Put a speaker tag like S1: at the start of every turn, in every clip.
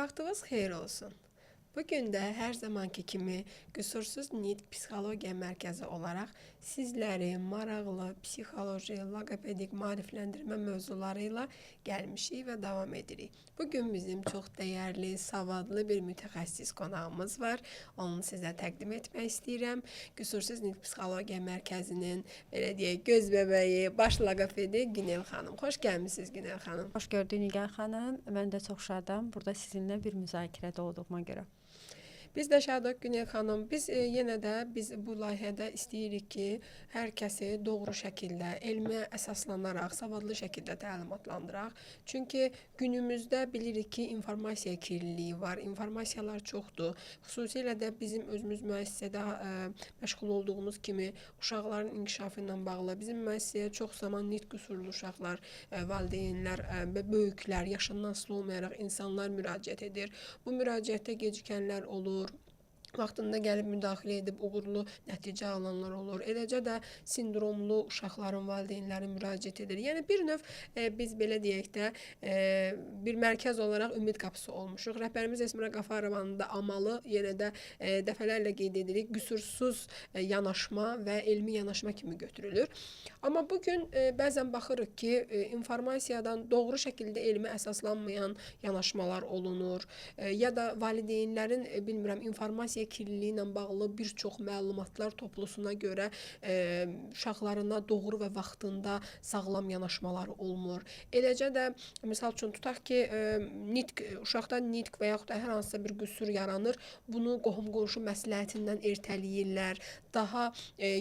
S1: Vaxtınız xeyir olsun. Bugün də hər zamanki kimi Qüsursuz Nitq Psixologiya Mərkəzi olaraq sizləri maraqlı psixoloji, loqopedik maarifləndirmə mövzuları ilə gəlmişik və davam edirik. Bugün bizim çox dəyərli, savadlı bir mütəxəssis qonağımız var. Onu sizə təqdim etmək istəyirəm. Qüsursuz Nitq Psixologiya Mərkəzinin, belə deyək, göz bəbəyi, baş loqopedi Günel xanım. Xoş gəlmisiniz, Günel xanım.
S2: Xoş gördük, Nigar xanım. Mən də çox şadam burada sizinlə bir müzakirədə olduğuma görə.
S1: Biz də şadıq, Günel xanım. Biz yenə də biz bu layihədə istəyirik ki, hər kəsi doğru şəkildə, elmə əsaslanaraq, savadlı şəkildə təlimatlandıraq. Çünki günümüzdə bilirik ki, informasiya kirliliyi var, informasiyalar çoxdur. Xüsusilə də bizim özümüz müəssisədə məşğul olduğumuz kimi uşaqların inkişafı ilə bağlı bizim müəssisəyə çox zaman nitq qüsurlu uşaqlar, valideynlər və böyüklər, yaşından asılı olmayaraq insanlar müraciət edir. Bu müraciətdə gecikənlər olur, vaxtında gəlib müdaxilə edib uğurlu nəticə alanlar olur. Eləcə də sindromlu uşaqların valideynləri müraciət edir. Yəni bir növ biz belə deyək də bir mərkəz olaraq ümid qapısı olmuşuq. Rəhbərimiz Esmira Qafarovanın da amalı yenə də dəfələrlə qeyd edirik, qüsursuz yanaşma və elmi yanaşma kimi götürülür. Amma bu gün bəzən baxırıq ki, informasiyadan doğru şəkildə elmə əsaslanmayan yanaşmalar olunur ya da valideynlərin bilmirəm informasiya kirliliyi ilə bağlı bir çox məlumatlar toplusuna görə uşaqlarına doğru və vaxtında sağlam yanaşmaları olmur. Eləcə də misal üçün tutaq ki, nitq, uşaqda nitq və yaxud da hər hansısa bir qüsur yaranır, bunu qohum-qonşu məsləhətindən ertələyirlər, daha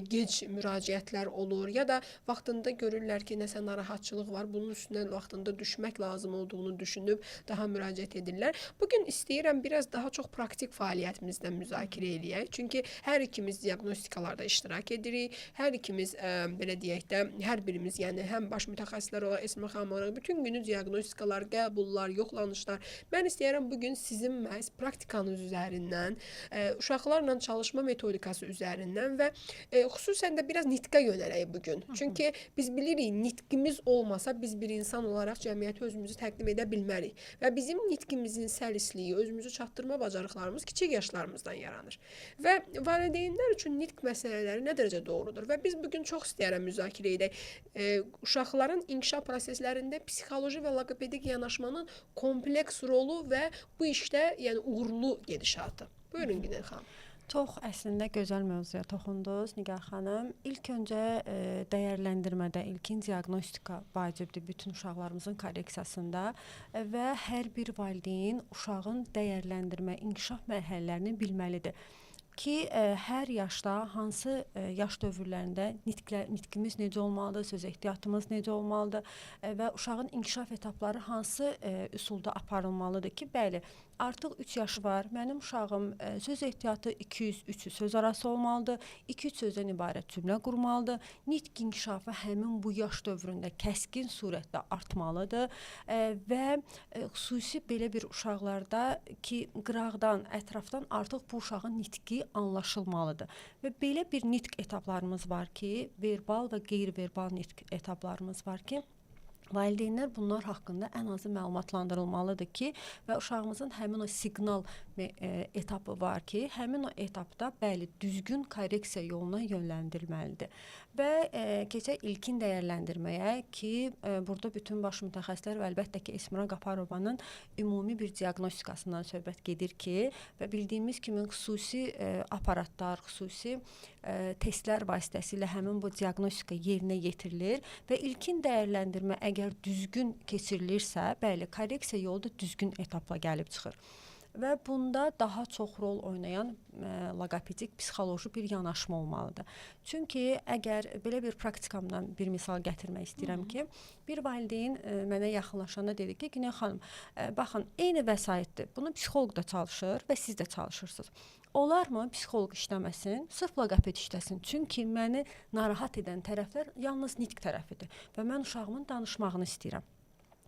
S1: gec müraciətlər olur ya da vaxtında görürlər ki, nəsə narahatçılıq var, bunun üstündən vaxtında düşmək lazım olduğunu düşünüb daha müraciət edirlər. Bugün istəyirəm biraz daha çox praktik fəaliyyətimizdən müzakirə eləyək. Çünki hər ikimiz diaqnostikalarda iştirak edirik. Hər ikimiz belə deyək də, hər birimiz, yəni həm baş mütəxəssislər olaraq, Esma xanım olaraq bütün günü diaqnostikalar, qəbullar, yoxlanışlar. Mən istəyirəm bugün sizin məhz praktikanız üzərindən, uşaqlarla çalışma metodikası üzərindən və xüsusən də biraz nitqə yönələk bugün. Çünki biz bilirik, nitqimiz olmasa biz bir insan olaraq cəmiyyətə özümüzü təqdim edə bilmərik. Və bizim nitqimizin səlisliyi, özümüzü çatdırma bacarıqlarımız kiçik yaşlarımızdan yaranır. Və valideynlər üçün nitq məsələləri nə dərəcə doğrudur? Və biz bugün çox istəyirəm müzakirə edək. Uşaqların inkişaf proseslərində psixoloji və loqopedik yanaşmanın kompleks rolu və bu işdə yəni uğurlu gedişatı. Buyurun, Günel xanım.
S2: Çox əslində gözəl mövzuya toxundunuz, Nigar xanım. İlk öncə dəyərləndirmədə ilkin diaqnostika vacibdir bütün uşaqlarımızın korreksiyasında və hər bir valideyn uşağın dəyərləndirmə, inkişaf mərhələlərini bilməlidir ki, hər yaşda hansı yaş dövrlərində nitqimiz necə olmalıdır, söz ehtiyatımız necə olmalıdır və uşağın inkişaf etapları hansı üsulda aparılmalıdır ki, bəli, artıq 3 yaşı var, mənim uşağım söz ehtiyatı 200-300 söz arası olmalıdır, 2-3 sözdən ibarət cümlə qurmalıdır, nitq inkişafı həmin bu yaş dövründə kəskin surətdə artmalıdır və xüsusi belə bir uşaqlarda ki, qıraqdan, ətrafdan artıq bu uşağın nitqi anlaşılmalıdır. Və belə bir nitq etaplarımız var ki, verbal və qeyri-verbal nitq etaplarımız var ki, valideynlər bunlar haqqında ən azı məlumatlandırılmalıdır ki, və uşağımızın həmin o siqnal etapı var ki, həmin o etapda bəli, düzgün korreksiya yoluna yönləndirilməlidir. Və keçək ilkin dəyərləndirməyə ki, burada bütün baş mütəxəssislər və əlbəttə ki, Esmira Qafarovanın ümumi bir diaqnostikasından söhbət gedir ki, və bildiyimiz kimi xüsusi aparatlar, xüsusi testlər vasitəsilə həmin bu diaqnostika yerinə yetirilir və ilkin dəyərləndirmə əgər düzgün keçirilirsə, bəli, korreksiya yolu da düzgün etapla gəlib çıxır. Və bunda daha çox rol oynayan loqopedik, psixoloji bir yanaşma olmalıdır. Çünki əgər belə bir praktikamdan bir misal gətirmək istəyirəm ki, bir valideyn mənə yaxınlaşanda dedi ki, Günel xanım, baxın, eyni vəsaitdir. Bunu psixoloq da çalışır və siz də çalışırsınız. Olarmı psixoloq işləməsin, sırf loqoped işləsin? Çünki məni narahat edən tərəflər yalnız nitq tərəfidir və mən uşağımın danışmağını istəyirəm.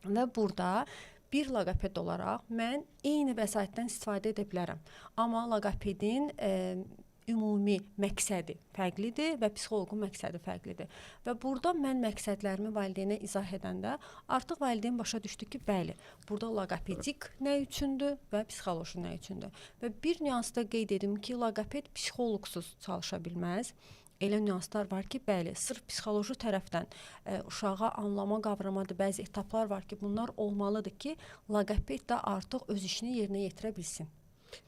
S2: Və burada bir loqoped olaraq mən eyni vəsaitdən istifadə edə bilərəm. Amma loqopedin ümumi məqsədi fərqlidir və psixoloqun məqsədi fərqlidir. Və burada mən məqsədlərimi valideynə izah edəndə artıq valideyn başa düşdü ki, bəli, burada loqopedik nə üçündür və psixoloji nə üçündür. Və bir nüansda qeyd edim ki, loqoped psixoloqsuz çalışa bilməz. Elə nüanslar var ki, bəli, sırf psixoloji tərəfdən uşağa anlama, qavramadır, bəzi etaplar var ki, bunlar olmalıdır ki, loqoped də artıq öz işini yerinə yetirə bilsin.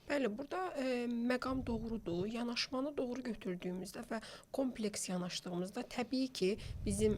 S1: Bəli, burada məqam doğrudur. Yanaşmanı doğru götürdüyümüzdə və kompleks yanaşdığımızda təbii ki, bizim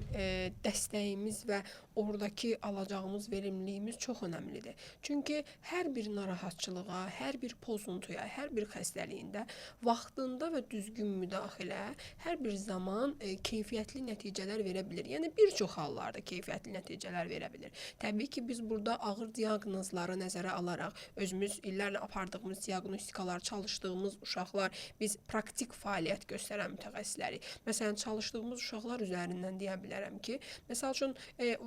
S1: dəstəyimiz və oradakı alacağımız verimliliyimiz çox önəmlidir. Çünki hər bir narahatçılığa, hər bir pozuntuya, hər bir xəstəliyində vaxtında və düzgün müdaxilə hər bir zaman keyfiyyətli nəticələr verə bilir. Yəni bir çox hallarda keyfiyyətli nəticələr verə bilir. Təbii ki, biz burada ağır diaqnozları nəzərə alaraq özümüz illərlə apardığımız diaqnostikalar, çalışdığımız uşaqlar, biz praktik fəaliyyət göstərən mütəxəssislərik. Məsələn, çalışdığımız uşaqlar üzərindən deyə bilərəm ki, məsəl üçün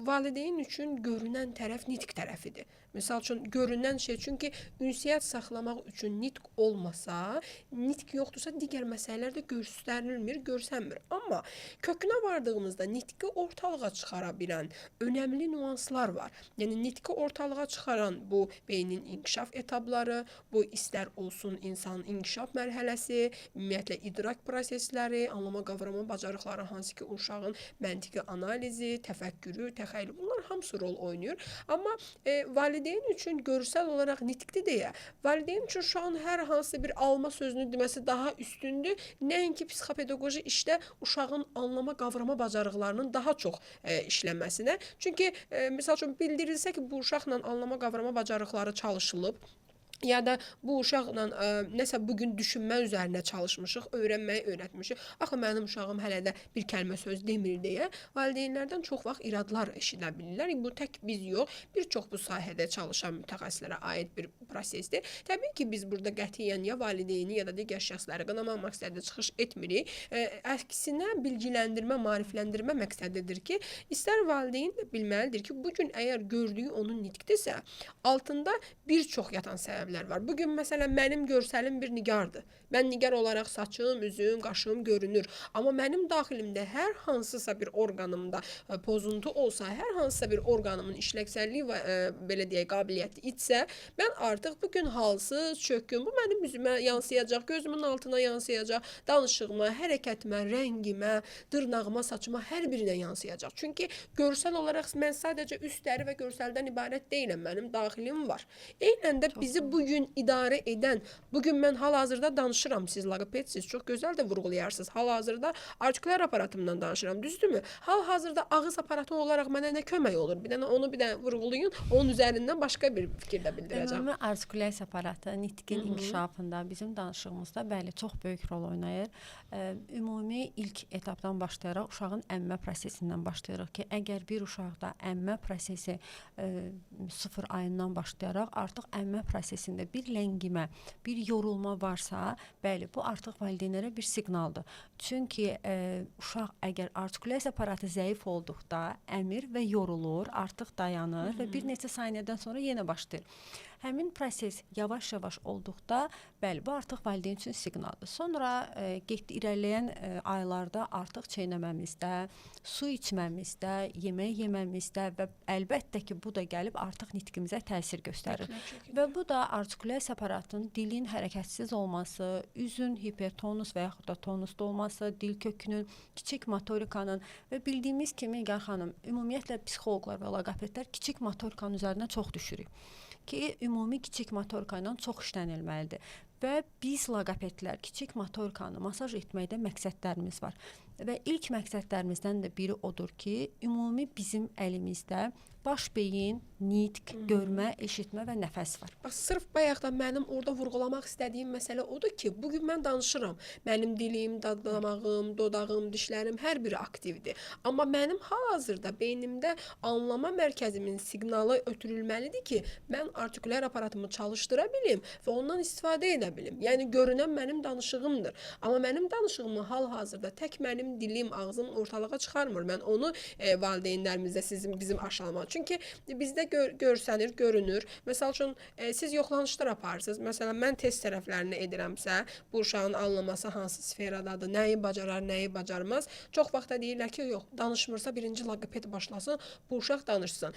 S1: valideyn üçün görünən tərəf nitq tərəfidir. Məsəl üçün görünən şey, çünki ünsiyyət saxlamaq üçün nitq olmasa, nitq yoxdursa digər məsələlər də göstərilmir, görsənmir. Amma kökünə vardığımızda nitqi ortalığa çıxara bilən önəmli nüanslar var. Yəni nitqi ortalığa çıxaran bu beynin inkişaf etapları, bu istər olsun insanın inkişaf mərhələsi, ümumiyyətlə idrak prosesləri, anlama, qavrama bacarıqları, hansı ki uşağın məntiqi analizi, təfəkkürü, təxəyyülü, bunlar hamısı rol oynayır. Amma valideyn üçün görsəl olaraq nitqdir deyə, valideyn üçün uşağın hər hansı bir alma sözünü deməsi daha üstündür, nəinki psixopedaqoji işdə uşağın anlama, qavrama bacarıqlarının daha çox işləməsinə. Çünki məsəl üçün bildirilsə ki, bu uşaqla anlama, qavrama bacarıqları çalışılıb, ya da bu uşaqla nəsə bugün düşünmə üzərinə çalışmışıq, öyrənməyi öyrətmişik. Axı mənim uşağım hələ də bir kəlmə söz demir deyə valideynlərdən çox vaxt iradlar eşidə bilirlər. Bu tək biz yox, bir çox bu sahədə çalışan mütəxəssislərə aid bir prosesdir. Təbii ki, biz burada qətiyyən ya valideyni ya da digər şəxsləri qınamaq məqsədi çıxış etmirik. Əksinə bilgiləndirmə, maarifləndirmə məqsədidir ki, istər valideyn də bilməlidir ki, bugün əgər gördüyü onun nitqdirsə, altında bir çox yatan səbəblər var. Bugün məsələn mənim görsəlim bir nigardır. Mən nigar olaraq saçım, üzüm, qaşım görünür. Amma mənim daxilimdə hər hansısa bir orqanımda pozuntu olsa, hər hansısa bir orqanımın işləksəlliyi və belə deyək, qabiliyyəti itsə, mən artıq bugün halsız, çökkün, bu mənim üzümə yansıyacaq, gözümün altına yansıyacaq, danışığıma, hərəkətimə, rəngimə, dırnağıma, saçıma, hər birinə yansıyacaq. Çünki görsəl olaraq mən sadəcə üst dəri və görsəldən ibarət deyiləm, mənim daxilim var. Eynən də bizi bugün idarə edən, bugün mən hal-hazırda danışıram, siz loqopedsiz, çox gözəl də vurğulayarsınız. Hal-hazırda artikulyar aparatımdan danışıram, düzdürmü? Hal-hazırda ağız aparatı olaraq mənə nə kömək olur? Bir dənə onu bir dənə vurğulayın, onun üzərindən başqa bir fikir də bildirəcəm.
S2: Ümumi artikulyasiya aparatı nitqin inkişafında bizim danışığımızda bəli çox böyük rol oynayır. Ümumi ilk etapdan başlayaraq uşağın əmmə prosesindən başlayırıq ki, əgər bir uşaqda əmmə prosesi 0 ayından başlayaraq artıq əmmə prosesində bir ləngimə, bir yorulma varsa, bəli, bu artıq valideynlərə bir siqnaldır. Çünki uşaq əgər artikulyasiya aparatı zəif olduqda əmir və yorulur, artıq dayanır və bir neçə saniyədən sonra yenə başlayır. Həmin proses yavaş-yavaş olduqda, bəli, bu artıq valideyn üçün siqnaldır. Sonra getdi irəliləyən aylarda artıq çeynəməmizdə, su içməmizdə, yemək yeməmizdə və əlbəttə ki, bu da gəlib artıq nitqimizə təsir göstərir. Və bu da artikulyasiya aparatının dilin hərəkətsiz olması, üzün hipertonus və yaxud da tonusda olması, dil kökünün, kiçik motorikanın və bildiyimiz kimi, Nigar xanım, ümumiyyətlə psixoloqlar və loqopedlər kiçik motorikanın üzərinə çox düşürük ki, ümumi kiçik motorika ilə çox işlənilməlidir. Və biz loqopedlər kiçik motorikanı masaj etməkdə məqsədlərimiz var. Və ilk məqsədlərimizdən də biri odur ki, ümumi bizim əlimizdə baş beyin, nitq, görmə, eşitmə və nəfəs var.
S1: Bax, sırf bayaqdan mənim orada vurğulamaq istədiyim məsələ odur ki, bugün mən danışıram. Mənim dilim, damağım, dodağım, dişlərim hər biri aktivdir. Amma mənim hal-hazırda beynimdə anlama mərkəzimin siqnalı ötürülməlidir ki, mən artikulyar aparatımı çalışdıra bilim və ondan istifadə edə edə bilim. Yəni görünən mənim danışığımdır. Amma mənim danışığımı hal-hazırda tək mənim dilim, ağzım ortalığa çıxarmır. Mən onu valideynlərimizə sizin bizim aşılamaq. Çünki bizdə görsənir, görünür. Məsəl üçün siz yoxlanışlar aparırsınız. Məsələn, mən test tərəflərini edirəmsə, bu uşağın anlaması hansı sferadadır, nəyi bacarar, nəyi bacarmaz. Çox vaxt da deyirlər ki, yox, danışmırsa birinci loqoped başlasın, bu uşaq danışsın.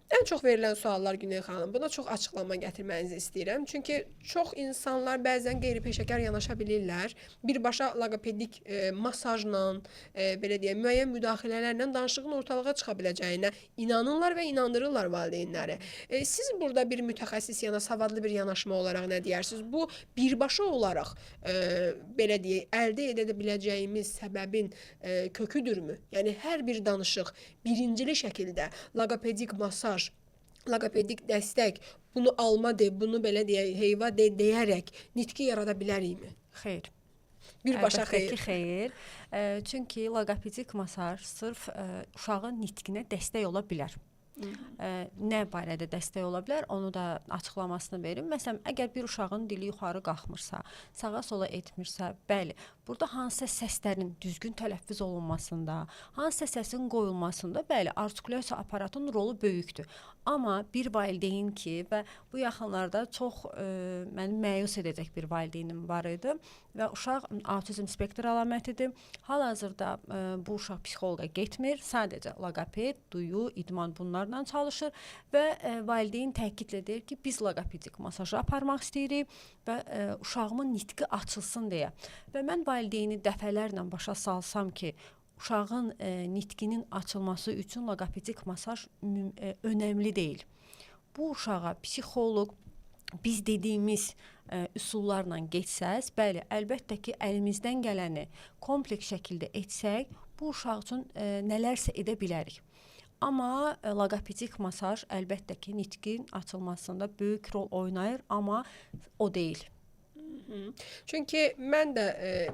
S1: Ən çox verilən suallar Günel xanım, buna çox açıqlama gətirməyinizi istəyirəm. Çünki çox insanlar bəzən qeyri-peşəkar yanaşa bilirlər. Birbaşa loqopedik masajla, belə deyək, müəyyən müdaxilələrlə danışığın ortalığa çıxa biləcəyinə inanırlar və inandırırlar valideynləri. Siz burada bir mütəxəssis yana savadlı bir yanaşma olaraq nə deyərsiniz? Bu birbaşa olaraq belə deyək, əldə edə biləcəyimiz səbəbin köküdürmü? Yəni hər bir danışıq birincili şəkildə loqopedik masaj, loqopedik dəstək, bunu alma de, bunu belə deyək, heyva de deyərək nitqi yarada bilərikmi?
S2: Xeyr.
S1: Birbaşa
S2: Əlbəttə
S1: xeyr.
S2: ki, xeyr. Çünki loqopedik masaj sırf uşağın nitqinə dəstək ola bilər. Nə barədə dəstək ola bilər, onu da açıqlamasını verim. Məsələn, əgər bir uşağın dili yuxarı qalxmırsa, sağa-sola etmirsə, bəli, burada hansısa səslərin düzgün tələffüz olunmasında, hansısa səsin qoyulmasında, bəli, artikulyasiya aparatının rolu böyükdür. Amma bir valideyn ki, və bu yaxınlarda çox məni məyus edəcək bir valideynim var idi və uşaq autizm spektr əlamətidir. Hal-hazırda bu uşaq psixoloqa getmir, sadəcə loqoped, duyu, idman bunlarla çalışır və valideyn təkidlə deyir ki, biz loqopedik masajı aparmaq istəyirik və uşağımın nitqi açılsın deyə. Və mən valideyni dəfələrlə başa salsam ki, uşağın nitqinin açılması üçün loqopedik masaj önəmli deyil. Bu uşağa psixoloq biz dediyimiz üsullarla getsəz, bəli, əlbəttə ki, əlimizdən gələni kompleks şəkildə etsək, bu uşaq üçün nələrsə edə bilərik. Amma loqopedik masaj əlbəttə ki, nitqin açılmasında böyük rol oynayır, amma o deyil.
S1: Çünki mən də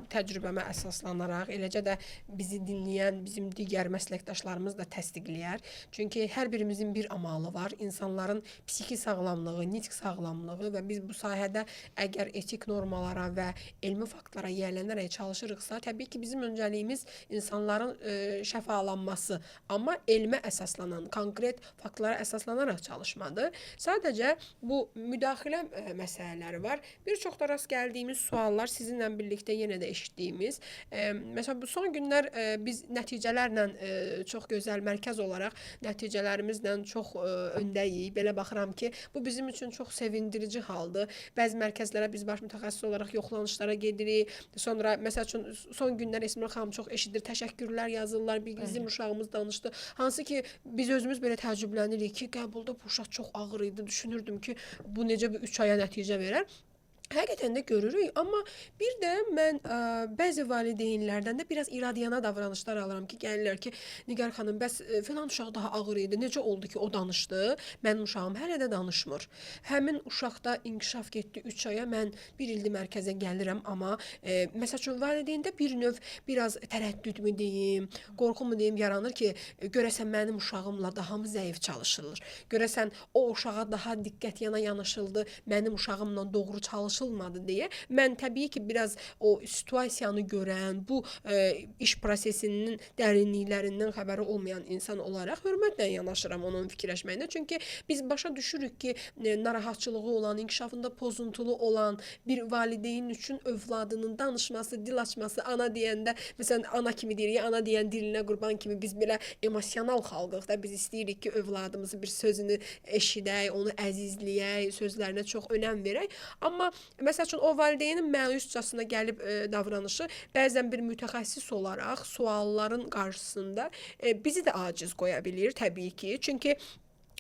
S1: təcrübəmə əsaslanaraq, eləcə də bizi dinləyən bizim digər məsləkdaşlarımız da təsdiqləyər. Çünki hər birimizin bir amalı var. İnsanların psixi sağlamlığı, nitq sağlamlığı və biz bu sahədə əgər etik normalara və elmi faktlara yiyələnərək çalışırıqsa, təbii ki, bizim öncəliyimiz insanların şəfalanması, amma elmə əsaslanan, konkret faktlara əsaslanaraq çalışmadır. Sadəcə bu müdaxilə məsələləri var. Bir çox da rast gəldiyimiz suallar sizinlə birlikdə yenə də eşitdiyimiz. Məsələn, bu son günlər biz nəticələrlə çox gözəl mərkəz olaraq nəticələrimizlə çox öndəyik. Belə baxıram ki, bu bizim üçün çox sevindirici haldır. Bəzi mərkəzlərə biz baş mütəxəssis olaraq yoxlanışlara gedirik. Sonra məsəl üçün son günlər Esmira xanım çox eşidir, təşəkkürlər yazırlar. Bizim uşağımız danışdı. Hansı ki biz özümüz belə təəccüblənirik ki, qəbulda bu uşaq çox ağır idi. Düşünürdüm ki, bu necə bir 3 aya nəticə verər. Həqiqətən də görürük, amma bir də mən bəzi valideynlərdən də biraz iradiyana davranışlar alıram ki, gəlirlər ki, Nigar xanım, bəs filan uşaq daha ağır idi, necə oldu ki, o danışdı, mənim uşağım hələ də danışmır. Həmin uşaqda inkişaf getdi 3 aya, mən bir ildir mərkəzə gəlirəm, amma məsəl üçün valideyndə bir növ biraz tərəddüdmü deyim, qorxumu deyim yaranır ki, görəsən mənim uşağımla daha mı zəif çalışılır, görəsən o uşağa daha diqqət yana yanaşıldı, mənim uşağımla doğru çalışılmadı deyə. Mən təbii ki, biraz o situasiyanı görən, bu iş prosesinin dərinliklərindən xəbəri olmayan insan olaraq hörmətlə yanaşıram onun fikirləşməyinə. Çünki biz başa düşürük ki, narahatçılığı olan, inkişafında pozuntulu olan bir valideyn üçün övladının danışması, dil açması, ana deyəndə, məsələn, ana kimi deyirik, ana deyən dilinə qurban kimi biz belə emosional xalqıq da, biz istəyirik ki, övladımızın bir sözünü eşidək, onu əzizləyək, sözlərinə çox önəm verək. Amma məsəl üçün o valideynin məyuscasına gəlib davranışı bəzən bir mütəxəssis olaraq sualların qarşısında bizi də aciz qoya bilir təbii ki. Çünki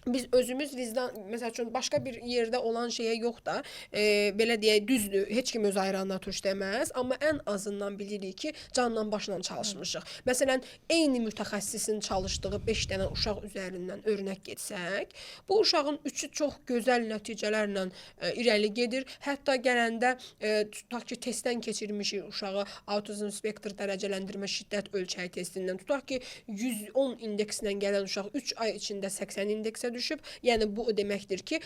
S1: biz özümüz vicdan, məsəl üçün başqa bir yerdə olan şeyə yox da, belə deyək, düzdür, heç kim öz ayranına turş deməz, amma ən azından bilirik ki, canla başla çalışmışıq. Məsələn, eyni mütəxəssisin çalışdığı 5 dənə uşaq üzərindən örnək getsək, bu uşağın 3-ü çox gözəl nəticələrlə irəli gedir. Hətta gələndə tutaq ki, testdən keçirmişik uşağı autizm spektr dərəcələndirmə şiddət ölçəyi testindən, tutaq ki, 110 indekslə gələn uşaq 3 ay içində 80 indeksə səviyyəsinə düşüb. Yəni bu o deməkdir ki,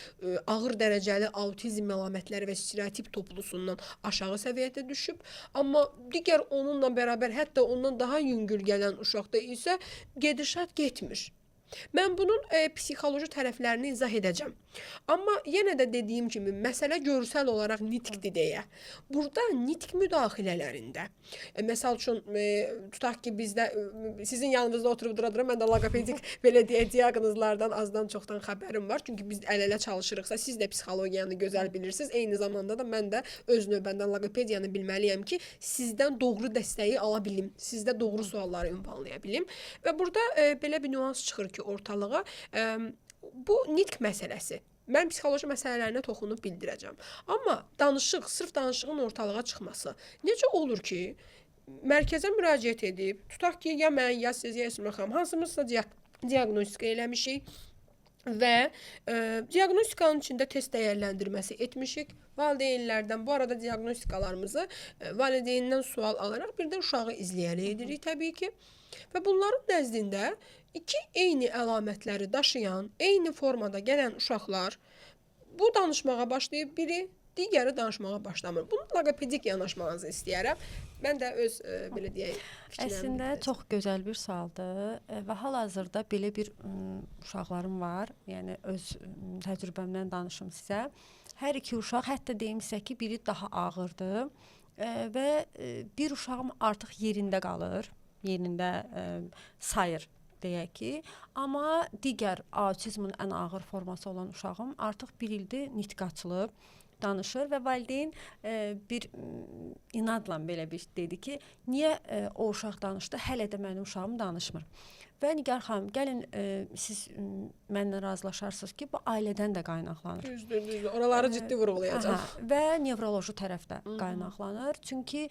S1: ağır dərəcəli autizm əlamətləri və stereotip toplusundan aşağı səviyyədə düşüb. Amma digər onunla bərabər, hətta ondan daha yüngül gələn uşaqda isə gedişat getmir. Mən bunun psixoloji tərəflərini izah edəcəm. Amma yenə də dediyim kimi, məsələ görsəl olaraq nitqdir deyə. Burada nitq müdaxilələrində, məsəl üçün, tutaq ki, bizdə sizin yanınızda oturub dura-dura mən də loqopedik belə deyək, diaqnozlardan azdan çoxdan xəbərim var. Çünki biz əl-ələ çalışırıqsa, siz də psixologiyanı gözəl bilirsiniz. Eyni zamanda da mən də öz növbəmdən loqopediyanı bilməliyəm ki, sizdən doğru dəstəyi ala bilim, sizdə doğru sualları ünvanlaya bilim. Və burada belə bir nüans çıxır ki, ortalığa bu nitq məsələsi. Mən psixoloji məsələlərinə toxunub bildirəcəm. Amma danışıq, sırf danışığın ortalığa çıxması. Necə olur ki, mərkəzə müraciət edib, tutaq ki, ya mən, ya siz, ya Esma xanım, hansımızsa diaqnostika eləmişik və diaqnostikanın içində test dəyərləndirməsi etmişik. Valideynlərdən, bu arada diaqnostikalarımızı valideyndən sual alaraq bir də uşağı izləyərək edirik təbii ki. Və bunların nəzdində iki eyni əlamətləri daşıyan, eyni formada gələn uşaqlar bu danışmağa başlayıb biri, digəri danışmağa başlamır. Bunu loqopedik yanaşmanızı istəyərəm. Mən də öz belə deyək, fikirlərimi
S2: Əslində çox gözəl bir sualdır və hal-hazırda belə bir uşaqlarım var. Yəni öz təcrübəmdən danışım sizə. Hər iki uşaq, hətta deyim sizə ki, biri daha ağırdır və bir uşağım artıq yerində qalır, yerində sayır deyək ki, amma digər autizmin ən ağır forması olan uşağım artıq bir ildir nitq açılıb, danışır və valideyn bir inadla belə bir dedi ki, niyə o uşaq danışdı, hələ də mənim uşağım danışmır. Və Nigar xanım, gəlin siz mənlə razılaşarsınız ki, bu ailədən də qaynaqlanır.
S1: Düzdür, düzdür. Oraları ciddi vurğulayacağam.
S2: Və nevroloji tərəfdə qaynaqlanır. Çünki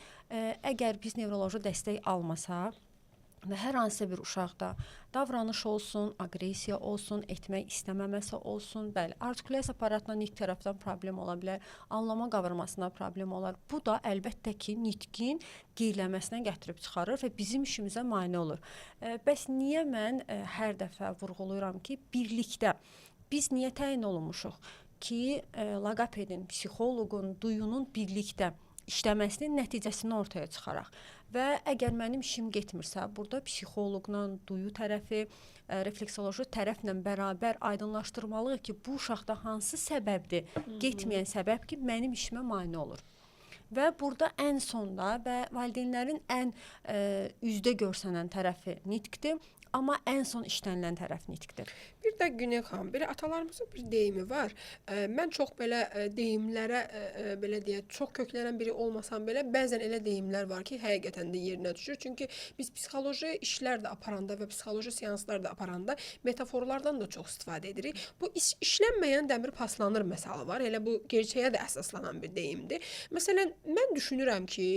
S2: əgər biz nevroloji dəstək almasaq və hər hansısa bir uşaqda davranış olsun, aqressiya olsun, etmək istəməməsi olsun, bəli, artikulyasiya aparatına nitq tərəfdən problem ola bilər, anlama qavrmasına problem olar. Bu da əlbəttə ki, nitqin geriləməsinə gətirib çıxarır və bizim işimizə mane olur. Bəs niyə mən hər dəfə vurğuluyuram ki, birlikdə biz niyə təyin olunmuşuq ki, loqopedin, psixoloqun, duyunun birlikdə işləməsinin nəticəsini ortaya çıxaraq. Və əgər mənim işim getmirsə, burada psixoloqla, duyu tərəfi, refleksoloji tərəflə bərabər aydınlaşdırmalıyıq ki, bu uşaqda hansı səbəbdir, getməyən səbəb ki, mənim işimə mane olur. Və burada ən sonda və valideynlərin ən üzdə görsənən tərəfi nitqdir, amma ən son işlənilən tərəf nitqdir.
S1: Bir də Günel xanım, belə atalarımızın bir deyimi var. Mən çox belə deyimlərə, belə deyək, çox köklənən biri olmasam belə, bəzən elə deyimlər var ki, həqiqətən də yerinə düşür. Çünki biz psixoloji işlər də aparanda və psixoloji seanslar da aparanda metaforlardan da çox istifadə edirik. Bu işlənməyən dəmir paslanır məsələ var. Elə bu gerçəyə də əsaslanan bir deyimdir. Məsələn, mən düşünürəm ki,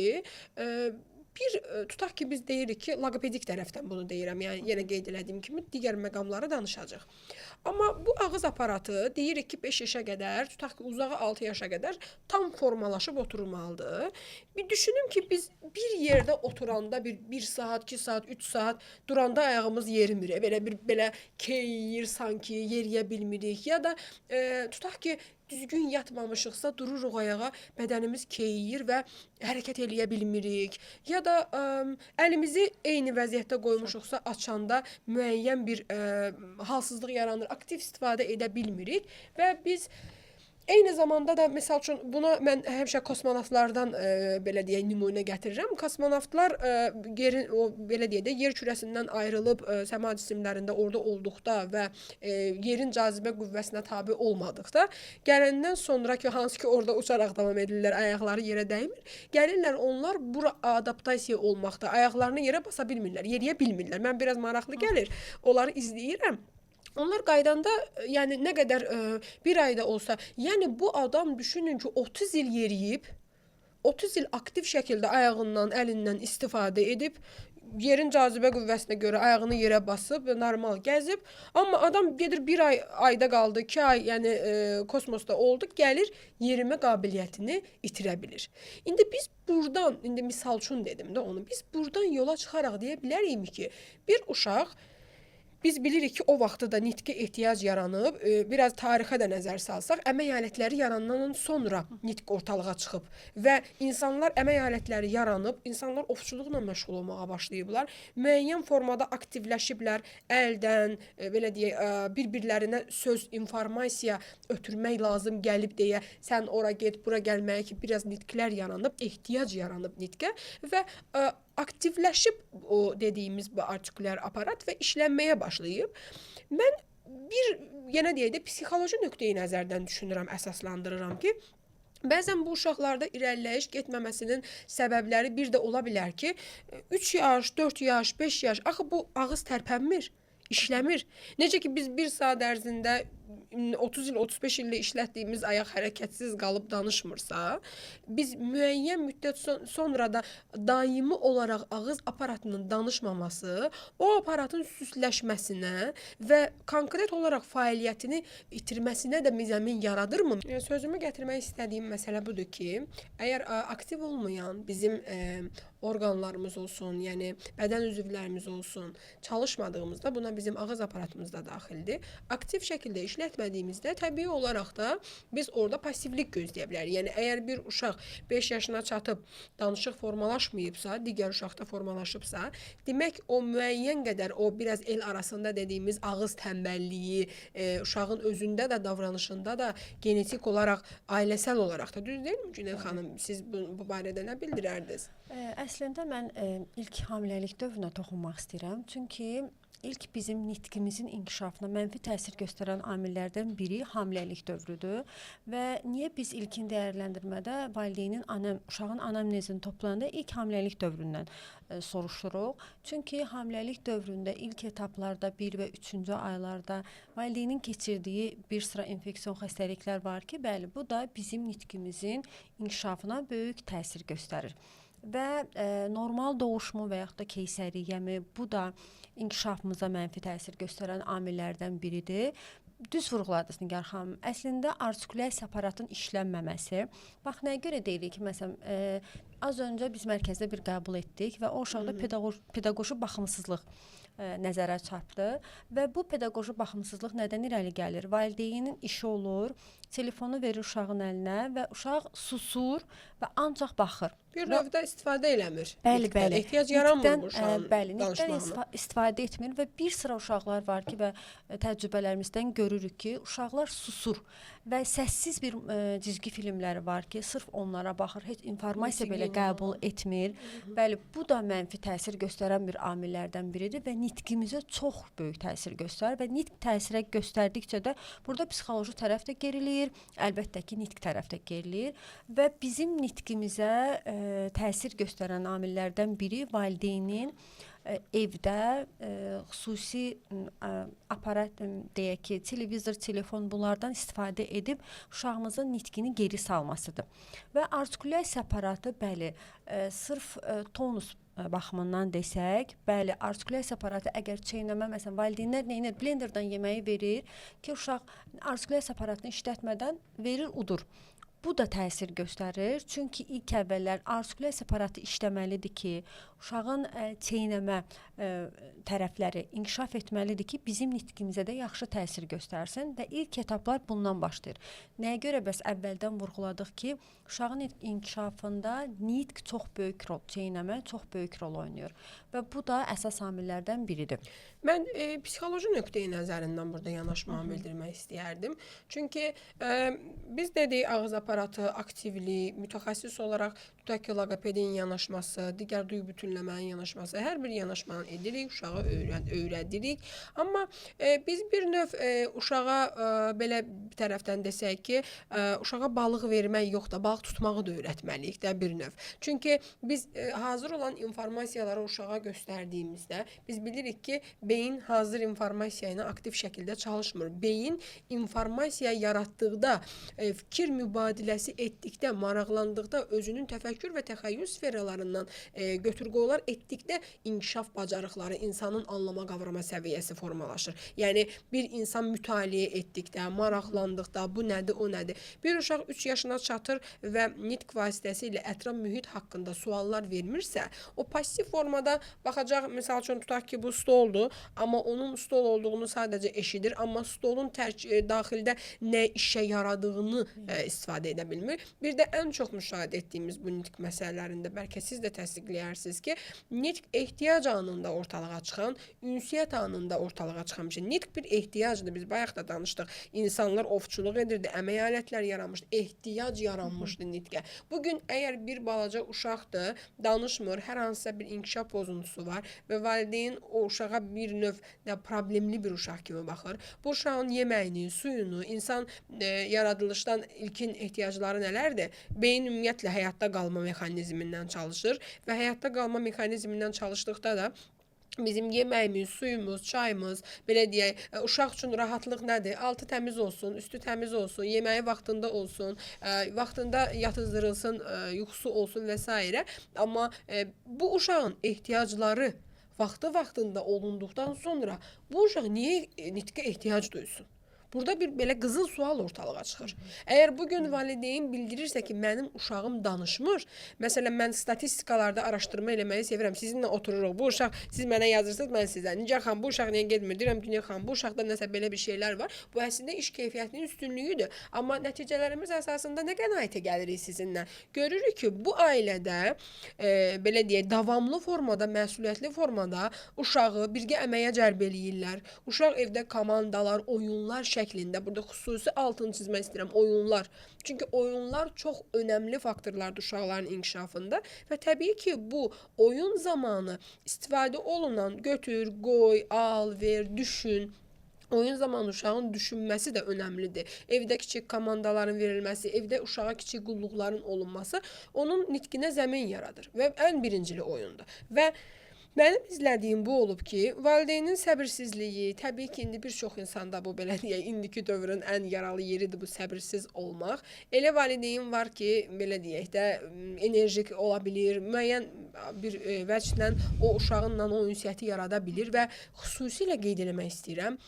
S1: bir tutaq ki, biz deyirik ki, loqopedik tərəfdən bunu deyirəm, yəni yenə qeyd elədiyim kimi digər məqamları danışacaq. Amma bu ağız aparatı deyirik ki, 5 yaşa qədər, tutaq ki, uzağı 6 yaşa qədər tam formalaşıb oturmalıdır. Bir düşünün ki, biz bir yerdə oturanda bir saat, 2 saat, 3 saat duranda ayağımız yerimir, belə bir belə keyir sanki, yeriyə bilmirik. Ya da tutaq ki, düzgün yatmamışıqsa dururuq ayağa, bədənimiz keyiyir və hərəkət eləyə bilmirik. Ya da əlimizi eyni vəziyyətdə qoymuşuqsa açanda müəyyən bir halsızlıq yaranır, aktiv istifadə edə bilmirik və biz eyni zamanda da, məsəl üçün, buna mən həmişə kosmonavtlardan belə deyək, nümunə gətirirəm. Kosmonavtlar yerin, o, belə deyək də, yer kürəsindən ayrılıb səma cisimlərində orada olduqda və yerin cazibə qüvvəsinə tabe olmadıqda, gələndən sonra ki, hansı ki orada uçaraq davam edirlər, ayaqları yerə dəymir, gəlirlər onlar bura adaptasiya olmaqda, ayaqlarını yerə basa bilmirlər, yeriyə bilmirlər. Mən biraz maraqlı gəlir, onları izləyirəm. Onlar qaydanda, yəni nə qədər bir ayda olsa, yəni bu adam düşünün ki, 30 il yeriyib, 30 il aktiv şəkildə ayağından, əlindən istifadə edib, yerin cazibə qüvvəsinə görə ayağını yerə basıb, normal gəzib. Amma adam gedir bir ay ayda qaldı, 2 ay, yəni kosmosda oldu, gəlir yerimə qabiliyyətini itirə bilir. İndi biz buradan, indi misal üçün dedim də onu, biz buradan yola çıxaraq deyə bilərikmi ki, bir uşaq Biz bilirik ki, o vaxtda da nitqə ehtiyac yaranıb. Biraz tarixə də nəzər salsaq, əmək alətləri yaranandan sonra nitq ortalığa çıxıb və insanlar əmək alətləri yaranıb, insanlar ovçuluqla məşğul olmağa başlayıblar. Müəyyən formada aktivləşiblər, əldən, belə deyək, bir-birlərinə söz, informasiya ötürmək lazım gəlib deyə sən ora get, bura gəlməyə ki, biraz nitqlər yaranıb, ehtiyac yaranıb nitqə və aktivləşib o dediyimiz bu artikulyar aparat və işlənməyə başlayıb. Mən bir yenə deyək də psixoloji nöqteyi nəzərdən düşünürəm, əsaslandırıram ki, bəzən bu uşaqlarda irəliləyiş getməməsinin səbəbləri bir də ola bilər ki, 3 yaş, 4 yaş, 5 yaş, axı bu ağız tərpənmir, işləmir. Necə ki biz bir saat ərzində 30 il, 35 illə işlətdiyimiz ayaq hərəkətsiz qalıb danışmırsa, biz müəyyən müddət sonra da daimi olaraq ağız aparatının danışmaması o aparatın süstləşməsinə və konkret olaraq fəaliyyətini itirməsinə də zəmin yaradırmı? Sözümü gətirmək istədiyim məsələ budur ki, əgər aktiv olmayan bizim orqanlarımız olsun, yəni bədən üzvlərimiz olsun, çalışmadığımızda buna bizim ağız aparatımız da daxildir. Aktiv şəkildə işlətmədiyimizdə təbii olaraq da biz orada passivlik gözləyə bilərik. Yəni əgər bir uşaq 5 yaşına çatıb danışıq formalaşmayıbsa, digər uşaqda formalaşıbsa, demək o müəyyən qədər o biraz el arasında dediyimiz ağız tənbəlliyi, uşağın özündə də, davranışında da genetik olaraq, ailəsəl olaraq da, düz deyilmi Günel xanım? Siz bu barədə nə bildirərdiniz?
S2: Əslində mən ilk hamiləlik dövrünə toxunmaq istəyirəm. Çünki ilk bizim nitqimizin inkişafına mənfi təsir göstərən amillərdən biri hamiləlik dövrüdür. Və niyə biz ilkin dəyərləndirmədə valideynin uşağın anamnezini toplayanda ilk hamiləlik dövründən soruşuruq? Çünki hamiləlik dövründə ilk etaplarda 1 və 3-cü aylarda valideynin keçirdiyi bir sıra infeksion xəstəliklər var ki, bəli, bu da bizim nitqimizin inkişafına böyük təsir göstərir. Və normal doğuşmu və yaxud da keysəriyyəmi, bu da inkişafımıza mənfi təsir göstərən amillərdən biridir. Düz vurğuladınız Nigar xanım. Əslində artikulyasiya aparatın işlənməməsi. Bax nəyə görə deyirik ki, məsələn, az öncə biz mərkəzdə bir qəbul etdik və o uşaqda pedaqoji baxımsızlıq nəzərə çarpdı və bu pedaqoji baxımsızlıq nədən irəli gəlir? Valideynin işi olur, telefonu verir uşağın əlinə və uşaq susur və ancaq baxır.
S1: Bir növdə istifadə eləmir.
S2: Bəli, bəli.
S1: Ehtiyac yaranmır bu uşağın
S2: danışmağına. İstifadə etmir və bir sıra uşaqlar var ki və təcrübələrimizdən görürük ki, uşaqlar susur və səssiz bir cizgi filmləri var ki, sırf onlara baxır, heç informasiya belə qəbul etmir. Bəli, bu da mənfi təsir göstərən bir amillərdən biridir və nitqimizə çox böyük təsir göstərir və nitq təsirə göstərdikcə də burada psixoloji tərəf də geriləyir, əlbəttə ki, nitq tərəf də geriləyir və bizim nitqimizə təsir göstərən amillərdən biri valideynin evdə xüsusi aparat, deyək ki, televizor, telefon bunlardan istifadə edib uşağımızın nitqini geri salmasıdır. Və artikulyasiya aparatı, bəli, sırf tonus baxımından desək, bəli, artikulyasiya aparatı əgər çeynəmə, məsələn, valideynlər nə edir? Blenderdan yeməyi verir ki, uşaq artikulyasiya aparatını işlətmədən verir, udur. Bu da təsir göstərir. Çünki ilk əvvəllər artikulyasiya aparatı işləməlidir ki, uşağın çeynəmə tərəfləri inkişaf etməlidir ki, bizim nitqimizə də yaxşı təsir göstərsin və ilk etaplar bundan başlayır. Nəyə görə bəs əvvəldən vurğuladıq ki, uşağın inkişafında nitq çox böyük rol, çeynəmə çox böyük rol oynayır və bu da əsas amillərdən biridir.
S1: Mən psixoloji nöqteyi nəzərindən burada yanaşmamı bildirmək istəyərdim. Çünki biz dedik ağız aparatı, aktivlik, mütəxəssis olaraq tutaq ki, loqopedin yanaşması, digər duyu bütünləmənin yanaşması, hər bir yanaşmanı edirik, uşağı öyrədirik. Amma biz bir növ uşağa belə bir tərəfdən desək ki, uşağa balıq vermək yox da, balıq tutmağı da öyrətməliyik də bir növ. Çünki biz hazır olan informasiyaları uşağa göstərdiyimizdə biz bilirik ki, beyin hazır informasiya ilə aktiv şəkildə çalışmır. Beyin informasiya yaratdıqda fikir mübadiləsi mübadiləsi etdikdə, maraqlandıqda, özünün təfəkkür və təxəyyül sferalarından götür-qoylar etdikdə inkişaf bacarıqları, insanın anlama, qavrama səviyyəsi formalaşır. Yəni bir insan mütaliə etdikdə, maraqlandıqda, bu nədir, o nədir? Bir uşaq 3 yaşına çatır və nitq vasitəsilə ətraf mühit haqqında suallar vermirsə, o passiv formada baxacaq, misal üçün tutaq ki, bu stoldur, amma onun stol olduğunu sadəcə eşidir, amma stolun daxildə nə işə yaradığını istifadə edə bilmir. Bir də ən çox müşahidə etdiyimiz bu nitq məsələlərində bəlkə siz də təsdiqləyərsiniz ki, nitq ehtiyac anında ortalığa çıxan, ünsiyyət anında ortalığa çıxan bir şey. Nitq bir ehtiyacdır. Biz bayaq da danışdıq. İnsanlar ovçuluq edirdi, əmək alətləri yaranmışdı, ehtiyac yaranmışdı nitqə. Bugün əgər bir balaca uşaqdır, danışmır, hər hansısa bir inkişaf pozuntusu var və valideyn o uşağa bir növ də problemli bir uşaq kimi baxır. Bu uşağın yeməyini, suyunu, insan yaradılışdan ilkin ehtiyacları nələrdir? Beyin ümumiyyətlə həyatda qalma mexanizmindən çalışır və həyatda qalma mexanizmindən çalışdıqda da bizim yeməyimiz, suyumuz, çayımız, belə deyək, uşaq üçün rahatlıq nədir? Altı təmiz olsun, üstü təmiz olsun, yeməyi vaxtında olsun, vaxtında yatızdırılsın, yuxusu olsun və s. Amma bu uşağın ehtiyacları vaxtı-vaxtında olunduqdan sonra bu uşaq niyə nitqə ehtiyac duysun? Burada bir belə qızıl sual ortalığa çıxır. Əgər bugün valideyn bildirirsə ki, mənim uşağım danışmır, məsələn, mən statistikalarda araşdırma eləməyi sevirəm. Sizinlə otururuq. Bu uşaq, siz mənə yazırsınız, mən sizə. Nigar xanım, bu uşaq niyə getmir? Deyirəm, Nigar xanım, bu uşaqda nəsə belə bir şeylər var. Bu əslində iş keyfiyyətinin üstünlüyüdür. Amma nəticələrimiz əsasında nə qənaətə gəlirik sizinlə? Görürük ki, bu ailədə belə deyək, davamlı formada, məsuliyyətli formada uşağı birgə əməyə cəlb eləyirlər. Uşaq evdə komandalar, oyunlar şəklində, burada xüsusi altını çizmək istəyirəm, oyunlar. Çünki oyunlar çox önəmli faktorlardır uşaqların inkişafında və təbii ki, bu oyun zamanı istifadə olunan götür, qoy, al, ver, düşün. Oyun zamanı uşağın düşünməsi də önəmlidir. Evdə kiçik komandaların verilməsi, evdə uşağa kiçik qulluqların olunması onun nitqinə zəmin yaradır və ən birincili oyundur. Və mənim izlədiyim bu olub ki, valideynin səbirsizliyi, təbii ki, indi bir çox insanda bu belə deyək, indiki dövrün ən yaralı yeridir bu səbirsiz olmaq. Elə valideyn var ki, belə deyək də, enerjik ola bilir, müəyyən bir vəclə o uşağınla o ünsiyyəti yarada bilir və xüsusilə qeyd eləmək istəyirəm.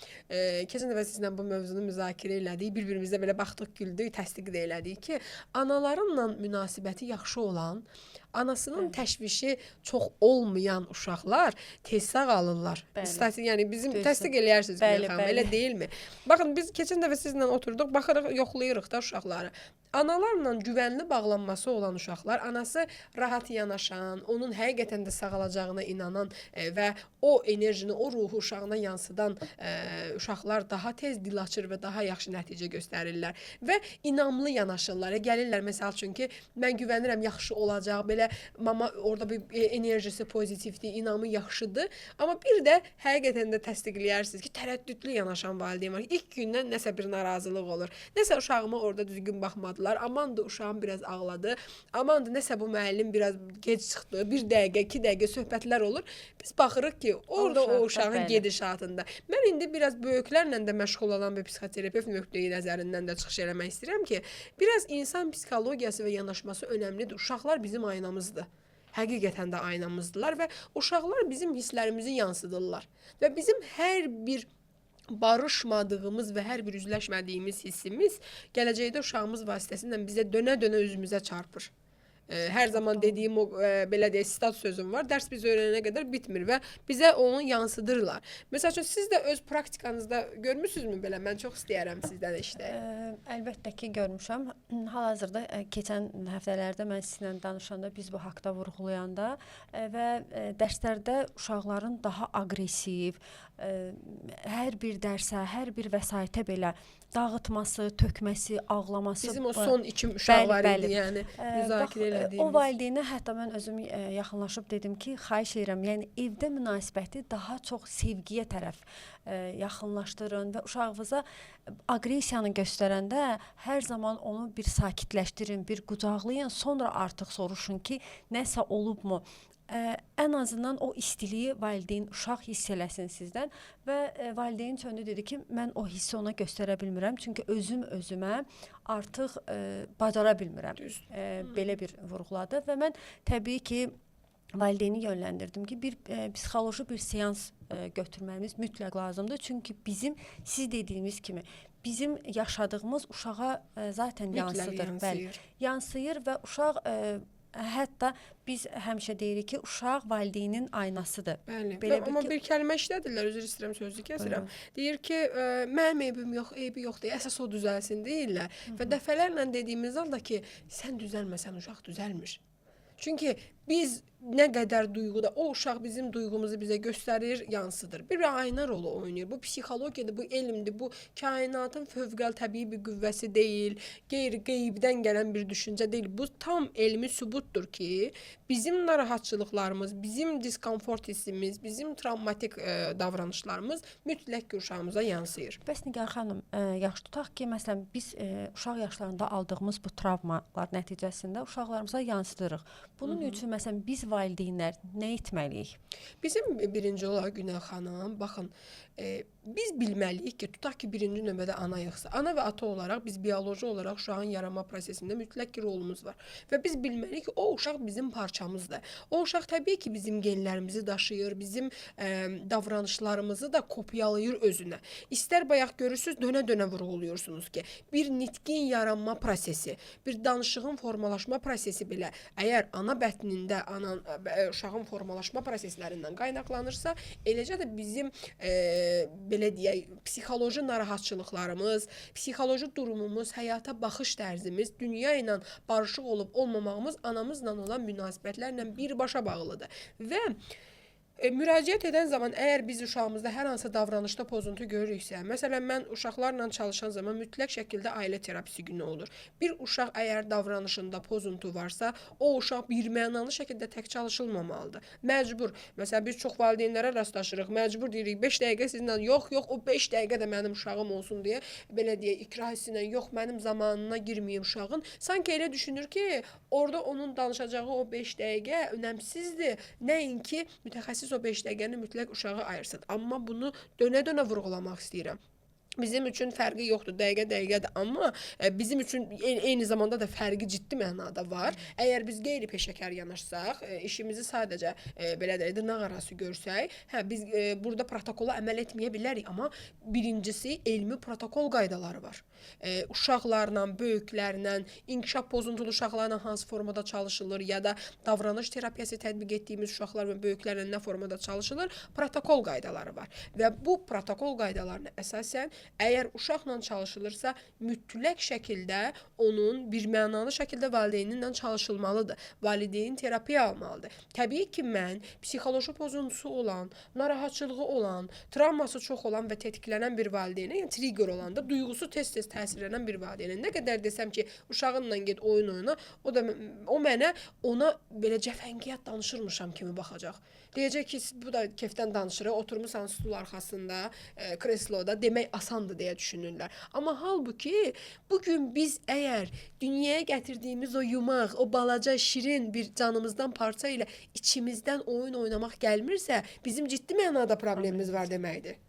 S1: Keçən dəfə sizlə bu mövzunu müzakirə elədik, bir-birimizə belə baxdıq, güldük, təsdiq də elədik ki, analarınla münasibəti yaxşı olan, anasının təşvişi çox olmayan uşaqlar tez sağalırlar. Statik, yəni bizim təsdiq eləyərsiniz, Günel xanım, elə deyilmi? Baxın, biz keçən dəfə sizinlə oturduq, baxırıq, yoxlayırıq da uşaqları. Analarla güvənli bağlanması olan uşaqlar, anası rahat yanaşan, onun həqiqətən də sağalacağına inanan və o enerjini, o ruhu uşağına yansıdan uşaqlar daha tez dil açır və daha yaxşı nəticə göstərirlər və inamlı yanaşırlar. Gəlirlər məsəl üçün ki, mən güvənirəm, yaxşı olacaq, belə mama orada bir enerjisi pozitivdir, inamı yaxşıdır. Amma bir də həqiqətən də təsdiqləyərsiniz ki, tərəddüdlü yanaşan valideyn var. İlk gündən nəsə bir narazılıq olur. Nəsə uşağıma orada düzgün baxmadılar. Amandır uşağım biraz ağladı. Amandır nəsə bu müəllim biraz gec çıxdı. Bir dəqiqə, 2 dəqiqə söhbətlər olur. Biz baxırıq ki, orada o uşağın gedişatında. Mən indi biraz böyüklərlə də məşğul olan bir psixoterapevt nöqteyi nəzərindən də çıxış eləmək istəyirəm ki, biraz insan psixologiyası və yanaşması önəmlidir. Uşaqlar bizim aynamızdır. Həqiqətən də aynamızdılar və uşaqlar bizim hisslərimizi yansıdırlar. Və bizim hər bir barışmadığımız və hər bir üzləşmədiyimiz hissimiz gələcəkdə uşağımız vasitəsilə bizə dönə-dönə üzümüzə çarpır. Hər zaman dediyim o belə deyək, sitat sözüm var. Dərs biz öyrənənə qədər bitmir və bizə onu yansıdırlar. Məsəl üçün siz də öz praktikanızda görmüsünüzmü belə? Mən çox istəyərəm sizdən eşidək.
S2: Əlbəttə ki, görmüşəm. Hal-hazırda keçən həftələrdə mən sizinlə danışanda biz bu haqda vurğulayanda və dərslərdə uşaqların daha aqressiv, hər bir dərsə, hər bir vəsaitə belə dağıtması, tökməsi, ağlaması.
S1: Bizim o son 2 uşaq var idi, yəni müzakirə elədiyimiz.
S2: O valideynə hətta mən özüm yaxınlaşıb dedim ki, xahiş edirəm, yəni evdə münasibəti daha çox sevgiyə tərəf yaxınlaşdırın və uşağınıza aqressiyanı göstərəndə hər zaman onu bir sakitləşdirin, bir qucaqlayın, sonra artıq soruşun ki, nəsə olubmu? Ən azından o istiliyi valideyn, uşaq hiss eləsin sizdən və valideyn çöndü, dedi ki, mən o hissi ona göstərə bilmirəm, çünki özüm özümə artıq bacara bilmirəm. Belə bir vurğuladı və mən təbii ki valideyni yönləndirdim ki, bir psixoloji bir seans götürməyimiz mütləq lazımdır. Çünki bizim siz dediyiniz kimi bizim yaşadığımız uşağa zaten yansıdır. Bəli, yansıyır və uşaq hətta biz həmişə deyirik ki, uşaq valideynin aynasıdır.
S1: Bəli. Belə bir amma ki, bir kəlmə işlədirlər, üzr istəyirəm, sözü kəsirəm. Deyir ki, mənim eybim yox, eybi yoxdur, əsas o düzəlsin deyirlər. Və dəfələrlə dediyimiz halda ki, sən düzəlməsən uşaq düzəlmir. Çünki biz nə qədər duyğuda, o uşaq bizim duyğumuzu bizə göstərir, yansıdır. Bir ayna rolu oynayır. Bu psixologiyadır, bu elmdir, bu kainatın fövqəl təbii bir qüvvəsi deyil, qeyri-qeybdən gələn bir düşüncə deyil. Bu tam elmi sübutdur ki, bizim narahatçılıqlarımız, bizim diskomfort hissimiz, bizim travmatik davranışlarımız mütləq ki uşağımıza yansıyır.
S2: Bəs Nigar xanım, yaxşı tutaq ki, məsələn biz uşaq yaşlarında aldığımız bu travmalar nəticəsində uşaqlarımıza yansıdırıq. Bunun üçün məsələn biz valideynlər nə etməliyik?
S1: Bizim birinci olaraq Günel xanım, baxın, biz bilməliyik ki, tutaq ki, birinci növbədə anayıqsa, ana və ata olaraq biz bioloji olaraq uşağın yaranma prosesində mütləq ki rolumuz var. Və biz bilməliyik ki, o uşaq bizim parçamızdır. O uşaq təbii ki, bizim genlərimizi daşıyır, bizim davranışlarımızı da kopyalayır özünə. İstər bayaq görürsünüz, dönə-dönə vurğuluyorsunuz ki, bir nitqin yaranma prosesi, bir danışığın formalaşma prosesi belə əgər ana bətnində uşağın formalaşma proseslərindən qaynaqlanırsa, eləcə də bizim belə deyək, psixoloji narahatçılıqlarımız, psixoloji durumumuz, həyata baxış tərzimiz, dünya ilə barışıq olub olmamağımız anamızla olan münasibətlərlə birbaşa bağlıdır. Və müraciət edən zaman əgər biz uşağımızda hər hansı davranışda pozuntu görürüksə, məsələn mən uşaqlarla çalışan zaman mütləq şəkildə ailə terapisi günü olur. Bir uşaq əgər davranışında pozuntu varsa, o uşaq birmənalı şəkildə tək çalışılmamalıdır. Məcbur. Məsələn biz çox valideynlərə rastlaşırıq. Məcbur deyirik 5 dəqiqə sizinlə, yox, yox, o 5 dəqiqə də mənim uşağım olsun deyə, belə deyək, ikrah hissi ilə, yox, mənim zamanına girməyim uşağın. Sanki elə düşünür ki, orada onun danışacağı o 5 dəqiqə önəmsizdir. Nəinki mütəxəssis o 5 dəqiqəni mütləq uşağa ayırsın. Amma bunu dönə-dönə vurğulamaq istəyirəm. Bizim üçün fərqi yoxdur, dəqiqə-dəqiqədir, amma bizim üçün eyni zamanda da fərqi ciddi mənada var. Əgər biz qeyri-peşəkar yanaşsaq, işimizi sadəcə belə deyək, dırnaq arası görsək, hə biz burada protokola əməl etməyə bilərik, amma birincisi elmi protokol qaydaları var. Uşaqlarla, böyüklərlə, inkişaf pozuntulu uşaqlarla hansı formada çalışılır ya da davranış terapiyası tətbiq etdiyimiz uşaqlar və böyüklərlə nə formada çalışılır, protokol qaydaları var. Və bu protokol qaydalarına əsasən əgər uşaqla çalışılırsa, mütləq şəkildə onun birmənalı şəkildə valideyninlə çalışılmalıdır. Valideyn terapiya almalıdır. Təbii ki, mən psixoloji pozuntusu olan, narahatçılığı olan, travması çox olan və tetiklənən bir valideynə, yəni trigger olanda, duyğusu tez-tez təsirlənən bir valideynə nə qədər desəm ki, uşağınla get oyun oyna, o da o mənə ona belə cəfəngiyat danışırmışam kimi baxacaq. Deyəcək ki, bu da kefdən danışır, oturmusan stul arxasında, kresloda, demək asandır deyə düşünürlər. Amma halbuki bugün biz əgər dünyaya gətirdiyimiz o yumaq, o balaca şirin bir canımızdan parça ilə içimizdən oyun oynamaq gəlmirsə, bizim ciddi mənada problemimiz var deməkdir.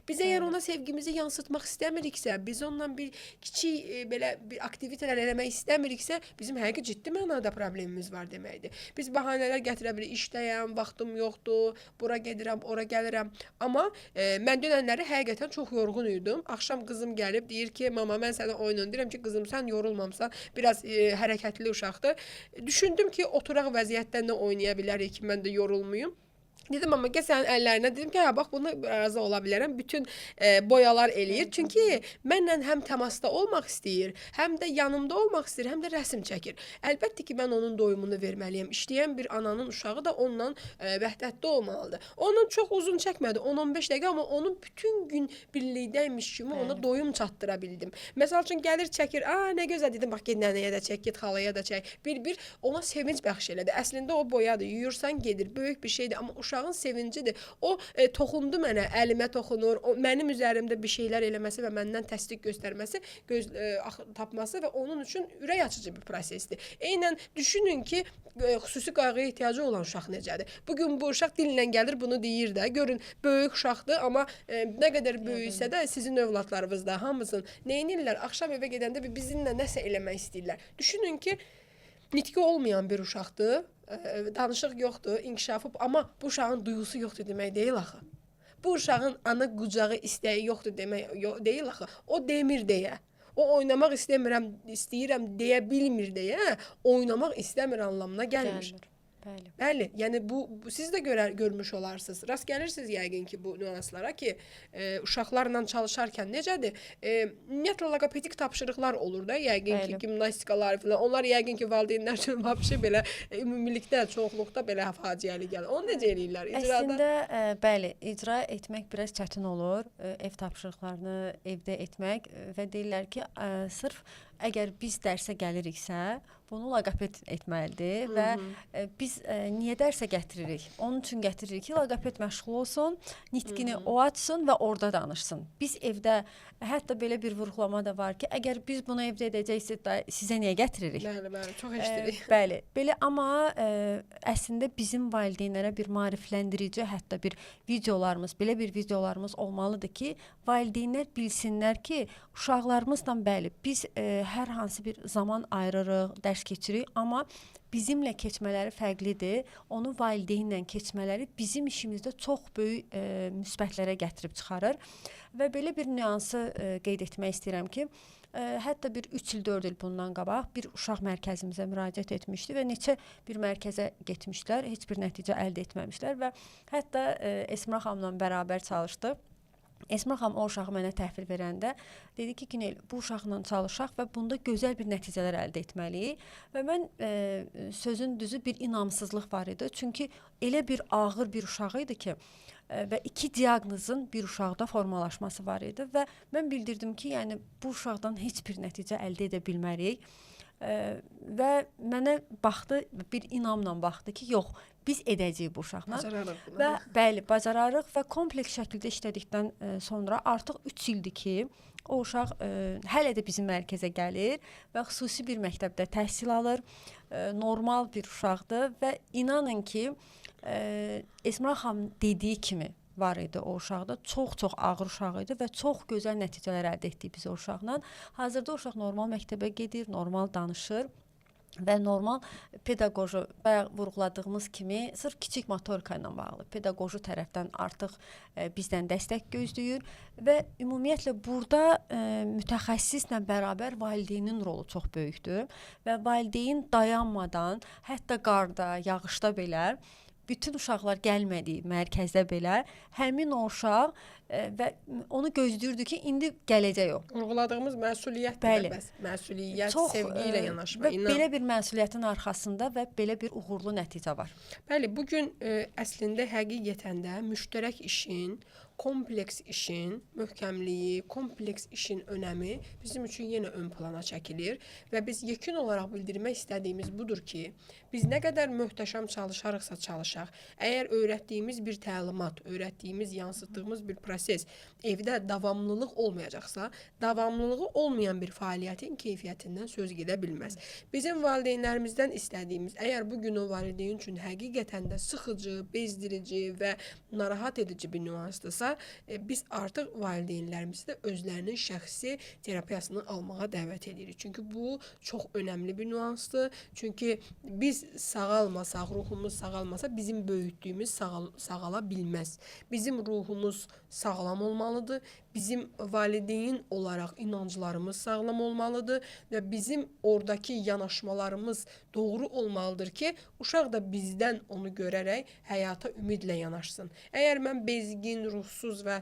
S1: Biz əgər ona sevgimizi yansıtmaq istəmiriksə, biz onunla bir kiçik belə bir aktivitələr eləmək istəmiriksə, bizim həqiqi ciddi mənada problemimiz var deməkdir. Biz bəhanələr gətirə bilirik, işdəyəm, vaxtım yoxdur, bura gedirəm, ora gəlirəm. Amma mən dünənləri həqiqətən çox yorğun idim. Axşam qızım gəlib deyir ki, mama mən sənə oyun oynayıram. Deyirəm ki, qızım sən yorulmamısan, biraz hərəkətli uşaqdır. Düşündüm ki, oturaq vəziyyətdə nə oynaya bilərik ki, mən də yorulmayım. Dedim, amma gəl sənin əllərinə. Dedim ki, hə, bax, buna razı ola bilərəm. Bütün boyalar eləyir. Çünki mənlə həm təmasda olmaq istəyir, həm də yanımda olmaq istəyir, həm də rəsm çəkir. Əlbəttə ki, mən onun doyumunu verməliyəm. İşləyən bir ananın uşağı da onunla vəhdətdə olmalıdır. Onun çox uzun çəkmədi, 10-15 dəqiqə, amma onun bütün gün birlikdəymiş kimi ona doyum çatdıra bildim. Məsəl üçün, gəlir, çəkir, a, nə gözəl, dedim, bax, get nənəyə də çək, get xalaya da çək. Bir-bir ona sevinc bəxş elədi. Əslində o boyadır, yuyursan gedir, böyük bir şeydir, amma uşaq Uşağın sevincidir. O toxundu mənə, əlimə toxunur, o mənim üzərimdə bir şeylər eləməsi və məndən təsdiq göstərməsi, tapması və onun üçün ürək açıcı bir prosesdir. Eynən düşünün ki, xüsusi qayğıya ehtiyacı olan uşaq necədir? Bu gün bu uşaq dillə gəlir, bunu deyir də. Görün, böyük uşaqdır, amma nə qədər böyüksə də sizin övladlarınız da hamısın nə edirlər? Axşam evə gedəndə bir bizimlə nəsə eləmək istəyirlər. Düşünün ki, nitqi olmayan bir uşaqdır, danışıq yoxdur, inkişafı, amma bu uşağın duyğusu yoxdur demək deyil axı. Bu uşağın ana qucağı istəyi yoxdur demək deyil axı. O demir deyə. O oynamaq istəmirəm, istəyirəm deyə bilmir deyə, oynamaq istəmir anlamına gəlmir.
S2: Bəli.
S1: Bəli, yəni bu siz də görmüş olarsınız. Rast gəlirsiniz yəqin ki bu nüanslara ki, uşaqlarla çalışarkən necədir? Ümumiyyətlə loqopedik tapşırıqlar olur da, yəqin ki, gimnastikalar filan. Onlar yəqin ki valideynlər üçün vəbşə belə ümumilikdə, çoxluqda belə faciəli gəlir. Onu necə eləyirlər?
S2: İcrada? Əslində, bəli, icra etmək biraz çətin olur. Ev tapşırıqlarını evdə etmək və deyirlər ki, sırf əgər biz dərsə gəliriksə, bunu loqoped etməlidir və biz niyə dərsə gətiririk? Onun üçün gətiririk ki, loqoped məşğul olsun, nitqini o açsın və orada danışsın. Biz evdə, hətta belə bir vurğulama da var ki, əgər biz bunu evdə edəcəksək, sizə niyə gətiririk?
S1: Bəli, bəli, çox eşidirik.
S2: Bəli, belə, amma əslində bizim valideynlərə bir maarifləndirici, hətta bir videolarımız, belə bir videolarımız olmalıdır ki, valideynlər bilsinlər ki, uşaqlarımızla bəli, biz hər hansı bir zaman ayırırıq, dərs keçirik, amma bizimlə keçmələri fərqlidir. Onu valideynlə keçmələri bizim işimizdə çox böyük müsbətlərə gətirib çıxarır. Və belə bir nüansı qeyd etmək istəyirəm ki, hətta bir 3 il, 4 il bundan qabaq bir uşaq mərkəzimizə müraciət etmişdi və neçə bir mərkəzə getmişdilər, heç bir nəticə əldə etməmişlər və hətta Esmira xanımla bərabər çalışdıq. Esmira xanım o uşağı mənə təhvil verəndə dedi ki, Günel, bu uşaqla çalışaq və bunda gözəl bir nəticələr əldə etməliyik. Və mən sözün düzü bir inamsızlıq var idi. Çünki elə bir ağır bir uşaq idi ki, və iki diaqnozun bir uşaqda formalaşması var idi və mən bildirdim ki, yəni bu uşaqdan heç bir nəticə əldə edə bilmərik. Və mənə baxdı, bir inamla baxdı ki, yox, biz edəcəyik bu uşaqla.
S1: Bacararıq bunu.
S2: Və bəli, bacararıq və kompleks şəkildə işlədikdən sonra artıq 3 ildir ki, o uşaq hələ də bizim mərkəzə gəlir və xüsusi bir məktəbdə təhsil alır, normal bir uşaqdır və inanın ki, Esmira xanım dediyi kimi var idi o uşaqda. Çox-çox ağır uşaq idi və çox gözəl nəticələr əldə etdik biz o uşaqla. Hazırda uşaq normal məktəbə gedir, normal danışır və normal pedaqoji, bayaq vurğuladığımız kimi, sırf kiçik motorika ilə bağlı pedaqoji tərəfdən artıq bizdən dəstək gözləyir və ümumiyyətlə burada mütəxəssislə bərabər valideynin rolu çox böyükdür və valideyn dayanmadan, hətta qarda, yağışda belə, bütün uşaqlar gəlmədiyi mərkəzdə belə həmin o uşaq və onu gözləyirdi ki, indi gələcək o.
S1: Vurğuladığımız məsuliyyətdir bəs. Məsuliyyət, çox, sevgi ilə yanaşma,
S2: inan. Belə bir məsuliyyətin arxasında və belə bir uğurlu nəticə var.
S1: Bəli, bugün əslində həqiqətən də müştərək işin, kompleks işin möhkəmliyi, kompleks işin önəmi bizim üçün yenə ön plana çəkilir və biz yekun olaraq bildirmək istədiyimiz budur ki, biz nə qədər möhtəşəm çalışarıqsa çalışaq, əgər öyrətdiyimiz bir təlimat, öyrətdiyimiz, yansıtdığımız bir proses evdə davamlılıq olmayacaqsa, davamlılığı olmayan bir fəaliyyətin keyfiyyətindən söz gedə bilməz. Bizim valideynlərimizdən istədiyimiz, əgər bugün o valideyn üçün həqiqətən də sıxıcı, bezdirici və narahat edici bir nüansdırsa, biz artıq valideynlərimizi də özlərinin şəxsi terapiyasını almağa dəvət edirik. Çünki bu çox önəmli bir nüansdır. Çünki biz sağalmasaq, ruhumuz sağalmasa bizim böyütdüyümüz sağala bilməz. Bizim ruhumuz sağlam olmalıdır. Bizim valideyn olaraq inanclarımız sağlam olmalıdır və bizim oradakı yanaşmalarımız doğru olmalıdır ki, uşaq da bizdən onu görərək həyata ümidlə yanaşsın. Əgər mən bezgin, ruhsuz və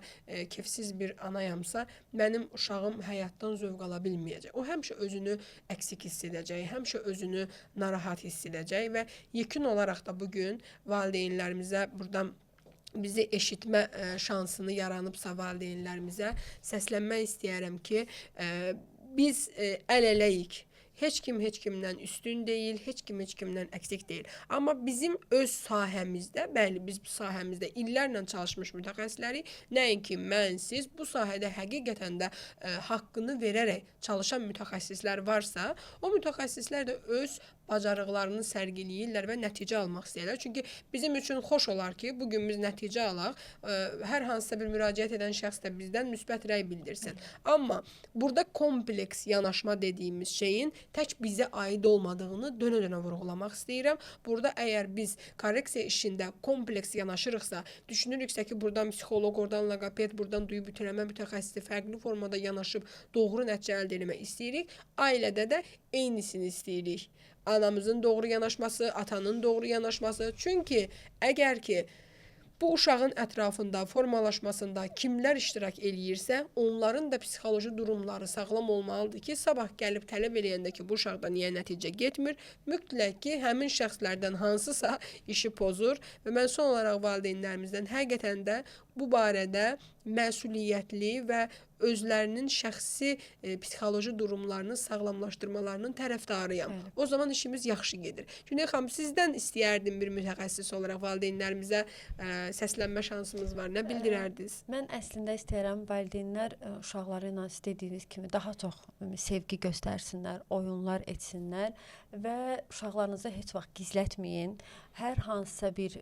S1: kefsiz bir anayamsa, mənim uşağım həyatdan zövq ala bilməyəcək. O həmişə özünü əksik hiss edəcək, həmişə özünü narahat hiss edəcək və yekun olaraq da bugün valideynlərimizə buradan bizi eşitmə şansını yaranıbsa valideynlərimizə səslənmək istəyərəm ki, biz əl eləyik. Heç kim heç kimdən üstün deyil, heç kim heç kimdən əksik deyil. Amma bizim öz sahəmizdə, bəli, biz bu sahəmizdə illərlə çalışmış mütəxəssisləri, nəinki mən, siz bu sahədə həqiqətən də haqqını verərək çalışan mütəxəssislər varsa, o mütəxəssislər də öz bacarıqlarını sərgiləyirlər və nəticə almaq istəyirlər. Çünki bizim üçün xoş olar ki, bu gün biz nəticə alaq, hər hansısa bir müraciət edən şəxs də bizdən müsbət rəy bildirsin. Amma burada kompleks yanaşma dediyimiz şeyin tək bizə aid olmadığını dönə-dönə vurğulamaq istəyirəm. Burada əgər biz korreksiya işində kompleks yanaşırıqsa, düşünürüksə ki, buradan psixoloq, oradan loqoped, buradan duyu bütünləmə mütəxəssisi fərqli formada yanaşıb doğru nəticə əldə etmək istəyirik, ailədə də eynisini istəyirik. Anamızın doğru yanaşması, atanın doğru yanaşması. Çünki əgər ki bu uşağın ətrafında, formalaşmasında kimlər iştirak eləyirsə, onların da psixoloji durumları sağlam olmalıdır ki, sabah gəlib tələb eləyəndə ki, bu uşaqda niyə nəticə getmir, mütləq ki, həmin şəxslərdən hansısa işi pozur və mən son olaraq valideynlərimizdən həqiqətən də bu barədə məsuliyyətli və özlərinin şəxsi psixoloji durumlarını sağlamlaşdırmalarının tərəfdarıyam.
S2: Bəli.
S1: O zaman işimiz yaxşı gedir. Günel xanım, sizdən istəyərdim bir mütəxəssis olaraq valideynlərimizə səslənmə şansımız var. Nə bildirərdiniz?
S2: Mən əslində istəyirəm valideynlər uşaqları ilə dediyiniz kimi daha çox sevgi göstərsinlər, oyunlar etsinlər və uşaqlarınızı heç vaxt gizlətməyin. Hər hansısa bir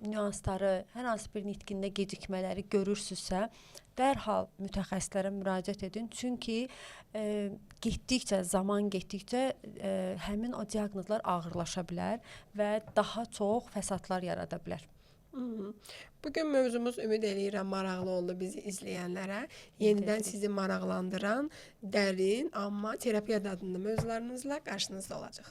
S2: nüansları, hər hansı bir nitqində gecikmələri görürsünüzsə, dərhal mütəxəssislərə müraciət edin. Çünki getdikcə, zaman getdikcə həmin o diaqnozlar ağırlaşa bilər və daha çox fəsadlar yarada bilər.
S1: Bugün mövzumuz ümid eləyirəm maraqlı oldu bizi izləyənlərə. Yenidən sizi maraqlandıran, dərin, amma terapiya dadında mövzularımızla qarşınızda olacaq.